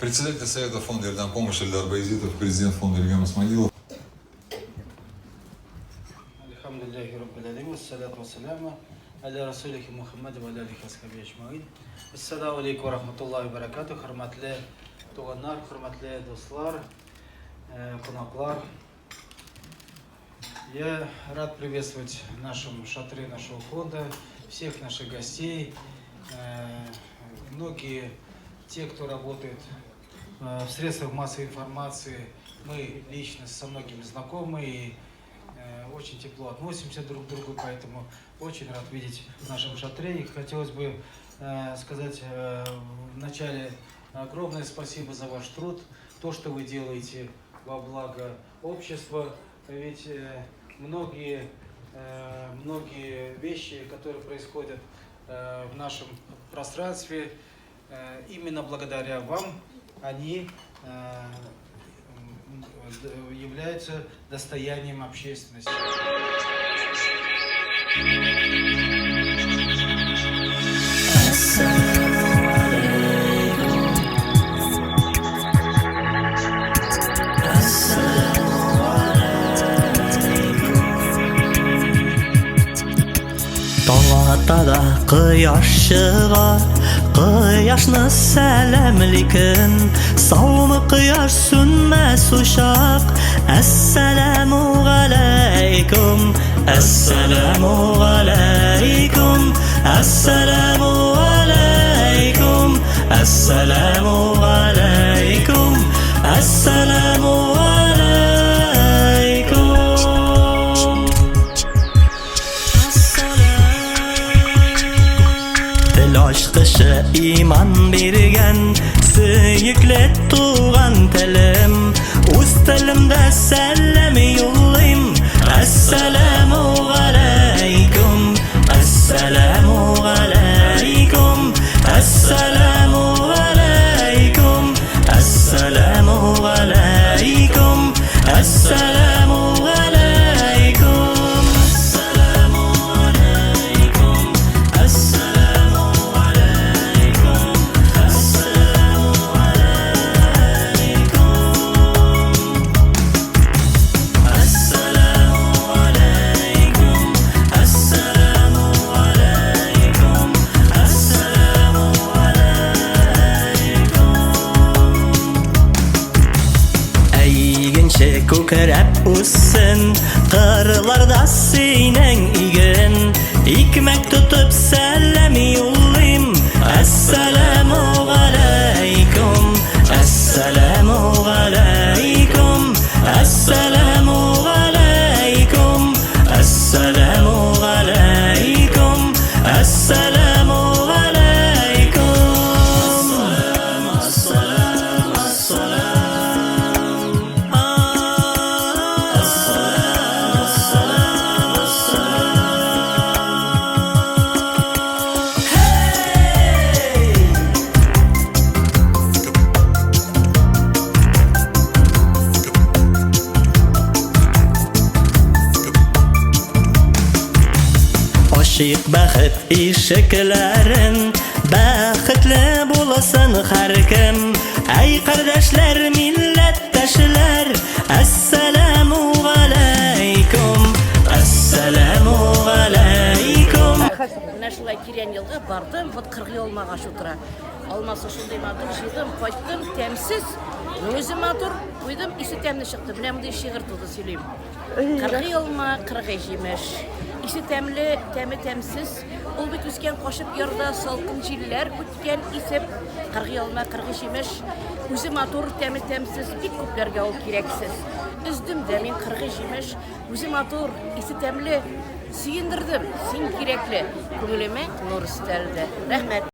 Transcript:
Председатель Совета фонда «Ярдәм помощи» Эльдар Баязитов, президент фонда Ильгам Исмагилов. Альхамдулиллахи раббил алямин, вассалату вассаляму аля расулихи Мухаммад ва аля алихи асхаби ажмаин. Ассаламу алейкум ва рахматуллахи ва баракатух. Хөрмәтле туганнар, хөрмәтле дуслар, кунаклар. Я рад приветствовать в нашем шатре нашего фонда всех наших гостей. Многие те, кто работает в средствах массовой информации, мы лично со многими знакомы и очень тепло относимся друг к другу, поэтому очень рад видеть в нашем шатре. И хотелось бы сказать вначале огромное спасибо за ваш труд, то, что вы делаете во благо общества. Ведь многие вещи, которые происходят в нашем пространстве, именно благодаря вам они являются достоянием общественности. Таң ата да кояш чыга, кояшны сәламликен. Саумы, кояш, сүнмәс учак. Әссәламу галәйкүм, әссәламу галәйкүм, әссәламу галәйкүм, әссәламу галәйкүм, әссәламу галәйкүм. Тел ачкычы иман биргән сөекле туган телем. Үз телемдә сәлам юллыйм. Әссәламу галәйкүм, әссәламу галәйкүм, әссәламу галәйкүм, әссәламу галәйкүм, әссәламу галәйкүм, әссәламу галәйкүм, әссәламу галәйкүм, әссәламу галәйкүм, әссәламу галәйкүм, әссәламу галәйкүм, әссәламу галәйкүм. Әйгенче күкрәп үссен кырларда синең иген. Икмәк тотып сәлам юллыйм. Әссәламу галәйкүм, әссәламу галәйкүм, әссәламу галәйкүм, әссәламу галәйкүм, әссәламу галәйкүм. Әссәлам, әссәлам, әссәлам, әссәлам, әссәлам. Hey! Ачыйк бәхет ишекләрен, бәхетле булсын һәркем. Әй, кардәшләр, милләттәшләр, әссәламу галәйкүм, әссәламу галәйкүм. Менә шулай тирән елга бардым, вот кыргый алма агачы утыра. Алмасы шундый матур, җыйдым, кайттым, тәмсез. Ну, үзе матур, куйдым, исе тәмле чыкты. Менә мондый шигырь туды, сөйлим. Кыргый алма, кыргый җимеш. Исе тәмле, тәме тәмсез. Ул бит үскән кашып ярда, салкын җилләр үткән исеп. Кыргый алма, кыргый җимеш. Үзе матур, тәме тәмсез, бик күпләргә ул кирәксез. Өздем дә мин кыргый җимеш. Үзе матур, исе тәмле. Сөендердем, син кирәкле. Күңелемә нур өстәлде. Рәхмәт.